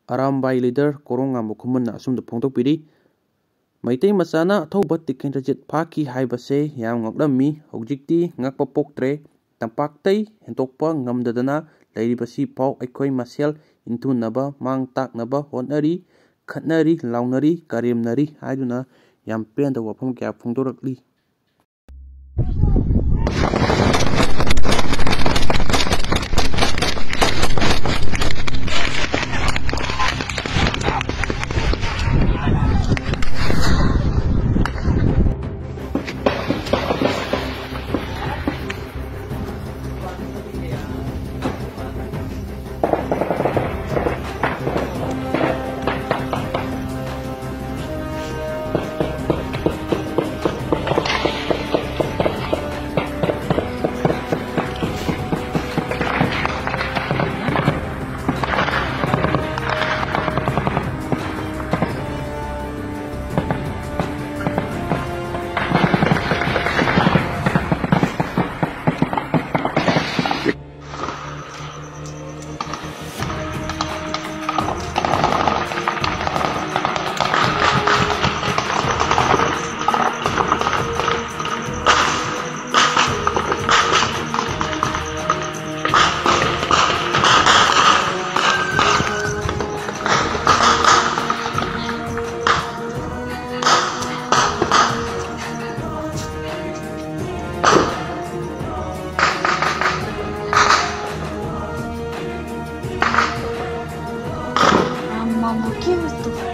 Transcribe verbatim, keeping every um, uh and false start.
Arambai leader ꯀꯣꯔꯣꯡꯉꯥꯟꯕ ꯈꯨꯃꯟꯅ ꯑꯁꯨꯝꯅ ꯐꯣꯡꯗꯣꯛꯄꯤꯔꯤ꯫ ꯃꯩꯇꯩ ꯃꯆꯥꯅ ꯑꯊꯧꯕ ꯇꯤꯀꯦꯟꯗ꯭ꯔꯖꯤꯠ ꯐꯥꯈꯤ ꯍꯥꯏꯕꯁꯦ ꯌꯥꯝ ꯉꯛꯂꯝꯃꯤ꯫ ꯍꯧꯖꯤꯛꯇꯤ ꯉꯛꯄ ꯄꯣꯛꯇ꯭ꯔꯦ꯫ ꯇꯝꯄꯥꯛꯇꯩ ꯍꯦꯟꯗꯣꯛꯄ ꯉꯝꯗꯗꯅ ꯂꯩꯔꯤꯕꯁꯤ ꯐꯥꯎ ꯑꯩꯈꯣꯏ ꯃꯁꯦꯜ ꯏꯟꯊꯨꯅꯕ, ꯃꯥꯡ ꯇꯥꯛꯅꯕ ꯍꯣꯠꯅꯔꯤ, ꯈꯠꯅꯔꯤ, ꯂꯥꯎꯅꯔꯤ, ꯀꯔꯦꯝꯅꯔꯤ ꯍꯥꯏꯗꯨꯅ ꯌꯥꯝ ꯄꯦꯟꯗꯕ ꯋꯥꯐꯝ ꯀꯌꯥ ꯐꯣꯡꯗꯣꯔꯛꯂꯤ꯫ Mamma, ma che ho fatto?